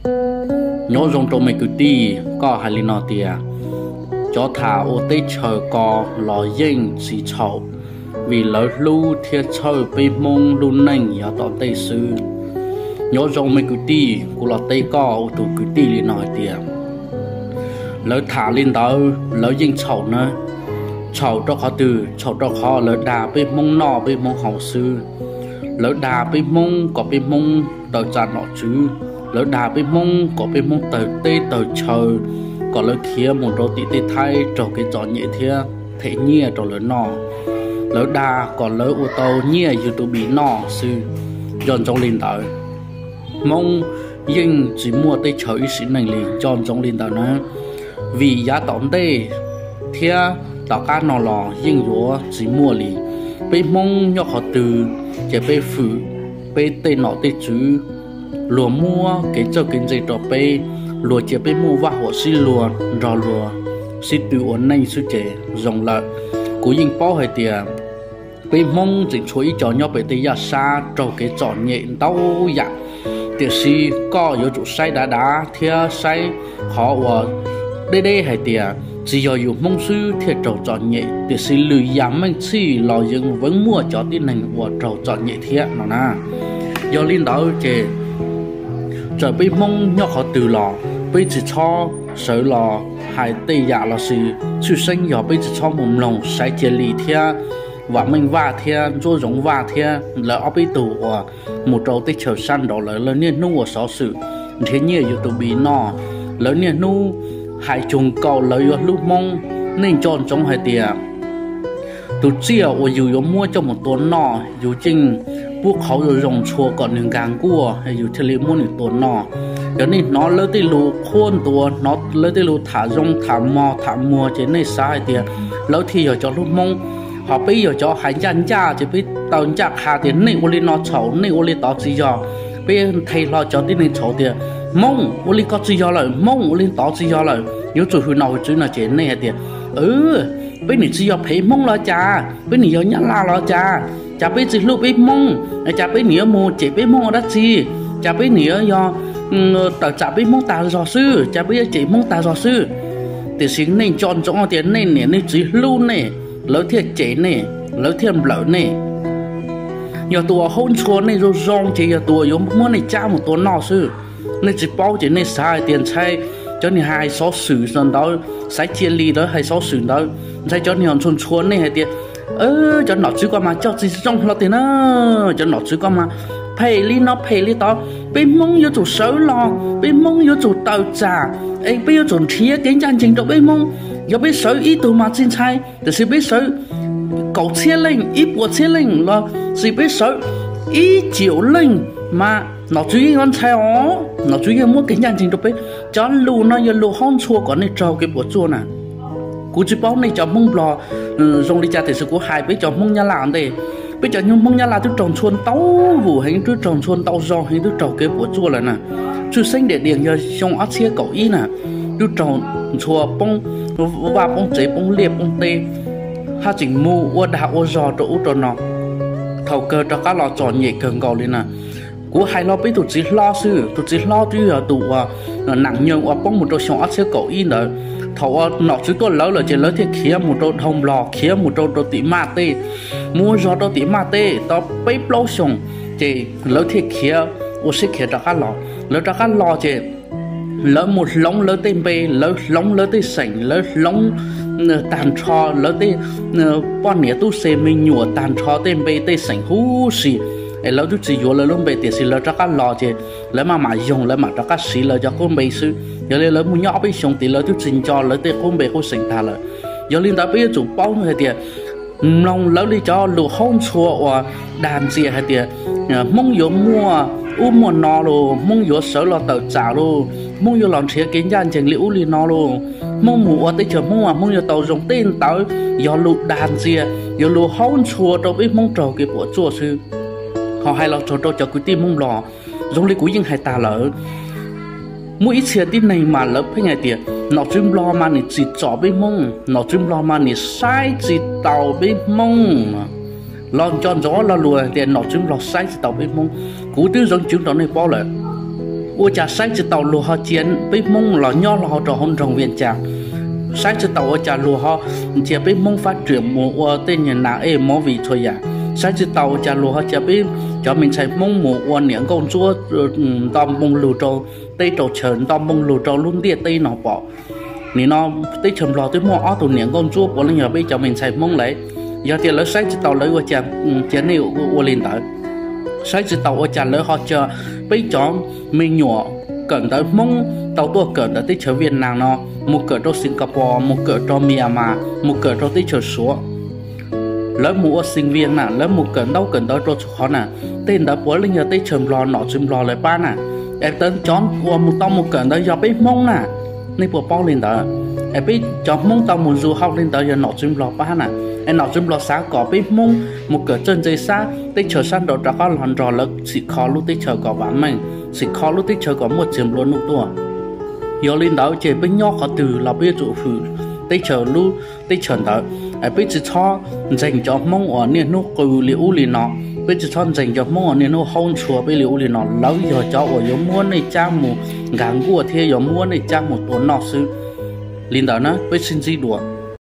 Nyob zoo rau me kwv tij, koj hais li no tias cov tham ua teb chaws ko los yeej tsis txhaum, vim lawv hlub thiab txhawj peb Hmoob lub neej yav tom ntej xwb. Nyob zoo me kwv tij, kuv los teb koj ua tus kwv tij li no hais tias lawv tham li ntawd lawv yeej txhaum na. Txhaum rau qhov twg? Txhaum rau qhov lawv dag peb Hmoob noj peb Hmoob haus xwb. Lawv dag peb Hmoob kom peb Hmoob tawm tsam nom tswv, lawv dag peb Hmoob kom peb Hmoob tawg teb tawg chaw, kom lawv khiav mus rau tim tej Thaib raug kev txom nyem thiab them nyiaj rau lawv noj. Lawv dag kom lawv ua tau nyiaj YouTube noj xwb. Nco ntsoov li ntawd, Hmoob yeej tsis muaj teb chaws ib sim neej li, nco ntsoov li ntawd na. Vim yav tom ntej thiab tom qab no los yeej yuav tsis muaj li. Peb Hmoob nyob qhov twg ces peb fwm peb tej nom tej tswv, luag muab kev txawj kev ntse rau peb, luag cia peb muaj vaj huam sib luag nrog luag sib tw ua neej xwb ces zoo lawm. Kuv yeej paub hais tias peb Hmoob tseem tshuav ib co nyob pem tej yaj sab raug kev txom nyem ntau yam, tiam sis koj yuav tsum saib dav dav thiab saib qhov uas deb deb hais tias tsis yog yus Hmoob xwb thiaj raug txom nyem, tiam sis lwm yam meej txhij los yeej muaj cov tib neeg uas raug txom nyem thiab no na. Yog li ntawd ces txawm peb Hmoob nyob qhov twg los peb tsis txhob sawv los hais tej yam los sis tshwj xeeb yog peb tsis txhob mus mloog Saiv Cia Li thiab Vam Meej Vaj thiab Ntsuab Zoov Vaj thiab lawv ob peb tug uas mus rau teb chaws sab nraud lawm, lawv niaj hnub ua xov xwm nrhiav nyiaj YouTube noj, lawv niaj hnub hais cuag nkaus lawv yuav hlub Hmoob. Nej nco ntsoov hais tias tus tsiaj uas yus yuav muab coj mus tua noj, yus yeej pub qhauv zoo zoo txhua kom nws nkag nkuaj yus thiaj li muab nws tua noj. Yog nej hnov lawv tej lus qhuab ntuas, hnov lawv tej lus tham zoo tham mog tham muag ces nej xav hais tias lawv thiaj yog cov hlub Hmoob. Ho peb yog cov hais ncaj ncaj ces peb tau ncaj qha tias nej ua li no txhaum, nej ua li tod tsis yog. Peb nthe hlo cov tib neeg txhaum tias Hmoob ua li ko tsis yog lawm, Hmoob ua li tod tsis yog lawm, yuav tsum hwm nom hwm tswv no ces nej hais tias peb nim tsis yog phem Hmoob los cas, peb nim yog Nyab Laj los cas, cas peb tsis hlub peb Hmoob, cas peb nim yuav mus cem peb Hmoob ua dab tsi, cas peb nim yuav yog tawm tsam peb Hmoob tag zog xwb, cas peb yuav cem Hmoob tag zog xwb. Tiam sis nej nco ntsoov tias nej niam nej txiv hlub nej, lawv thiaj cem nej, lawv thiaj nplawm nej. Yog tus uas haub ntxhua nej zoo zoo ces yog tus uas yuav muab nej cab mus tua noj xwb. Nej tsis paub ces nej xav hais tias ntshai cov niag hais xov xwm ntawd, Saiv Cia Li ntawd hais xov xwm ntawd, ntshai cov niag ntxhua ntxhua nej hais tias cov nom tswv ko mas coj tsis zoo hlo tiag na, cov nom tswv ko mas phem li no phem li tod. Peb Hmoob yuav tsum sawv los, peb Hmoob yuav tsum tawm tsam, es peb yuav tsum nrhiav kev ncaj ncees rau peb Hmoob. Yog peb sawv ib tug mas tsis ntshai, tiam sis peb sawv kaum txhiab leej, ib puas txhiab leej los sis peb sawv ib ciam leej mas nom tswv yeej yuav ntshai os, nom tswv yeej muab kev ncaj ncees rau peb. Cov lus no yog lus haub ntxhua kom nej raug kev puas tsuaj na. Kuv tsis paub nej cov Hmoob Nplog zoo li cas tiam sis kuv hais peb cov Hmoob Nyab Laj ntej. Peb cov Hmoob Nyab Laj twb raug ntxhua ntau vus heev, twb raug ntxhua ntau zaus heev, twb raug kev puas tsuaj lawm na. Tshwj xeeb diam diam yog xyoo ob txhiab kaum ib na, twb raug ntxhua poob vaj poob tsev, poob liaj poob teb, haj tseem mus ua dag ua zog rau ub rau no. Thaum kawg rov qab los txom nyem kawg nkaus li na. Kuv hais hlo peb tus txiv hlob xwb, tus txiv hlob twb yog tus uas nam nyoog uas poob mus rau xyoo ob txhiab kaum ib ntawd. Thaum uas nom tswv tuaj lawv lawm ces lawv thiaj khiav mus rau dhau Nplog, khiav mus rau rau tim Maj Teb, mus ua zog rau tim Maj Teb tau peb plaub xyoos, ces lawv thiaj khiav, ua siab khiav rov qab los. Lawv rov qab los ces lawv mus hloov lawv tej npe, lawv hloov lawv tej xeem, lawv hloov tag nrho lawv tej poj niam tub se me nyuam tag nrho tej npe tej xeem huv si. Es lawv twb tsis yuav lawv lub npe tiam sis lawv rov qab los ces lawv maj mam yoog lawv mam rov qab siv lawv cov qub npe xwb. Yog li lawv mus nyob ob peb xyoos tid lawv twb tsis nco lawv tej qub npe qub xeem tag lawm. Yog li ntawd peb yuav tsum paub hais tias mloog lawv li cov lus haub ntxhua uas dag ntxias hais tias Hmoob yuav muaj ub muaj no los, Hmoob yuav sawv los tawm tsam los, Hmoob yuav los nrhiav kev ncaj ncees li ub li no los, Hmoob mus ua teb chaws Hmoob mas Hmoob yuav tau zoo, tej ntawd yog lus dag ntxias, yog lus haub ntxhua rau peb Hmoob raug kev puas tsuaj xwb. Ho hais los txog rau cov kwv tij Hmoob Nplog, zoo li kuv yeej hais tag lawm, muaj ib txhia tib neeg mas lawv pheej hais tias nom tswv Nplog mas nws tsim txom peb Hmoob, nom tswv Nplog mas nws saib tsis taus peb Hmoob. Los nco ntsoov lo lus hais tias nom tswv Nplog saib tsis taus peb Hmoob. Kuv twb zeev tswv rau nej paub lawm. Ua cas saib tsis taus luag ho cia peb Hmoob los nyob hlo rau hauv nroog Vias Cas. Saib tsis taus ua cas luag ho cia peb Hmoob fab riam mus ua tej nyuag nas ej movie txhua yam. Saib tsis taus ua cas luag ho cia peb cov me ntxhais Hmoob mus ua niam nkauj ntsuab nto npoo lug rau teb rau chaw, nto npoo lug rau lub ntiaj teb no pom. Nim no teb chaws Nplog twb muaj ob tug niam nkauj ntsuab puav leej yog peb cov me ntxhais Hmoob lawm. Yog tias lawv saib tsis taus lawv ua cas cia nej ua li ntawd. Saib tsis taus ua cas lawv ho cia peb cov me nyuam kawm ntawv Hmoob tau tuaj kawm ntawm teb chaws Vias Cas no, mus kawm rau Singapore, mus kawm rau Myanmar, mus kawm rau teb chaws Suav. Lawv mus ua sinh viên na, lawv mus kawm ntaub kawm ntawv rau txhua qhov na, tej ntawd puav leej yog teb chaws Nplog nom tswv Nplog lawv pab na. Es cov uas mus tau mus kawm ntawd yog peb Hmoob na, nej puas paub li ntawd? Es peb cov Hmoob tau mus du học li ntawd yog nom tswv Nplog pab na. Es nom tswv Nplog xav kom peb Hmoob mus kawm txawj ntse sab teb chaws sab nraud rov qab los nrog lawv txhim kho lub teb chaws kom vam meej, txhim kho lub teb chaws kom muaj txiag nplua nuj tuaj. Yog li ntawd ces peb nyob qhov twg los peb yuav tsum hwm teb chaws lub teb chaws ntawd. Peb tsis txhob ntseeg cov Hmoob uas niaj hnub qw li ub li no. Peb tsis txhob ntseeg cov Hmoob uas niaj hnub haub ntshua peb li ub li no, lawv yog cov uas yuav muab nej cab mus nkag nkuaj thiab yuav muab nej cab mus tua noj xwb. Li ntawd na peb sib ntsib dua.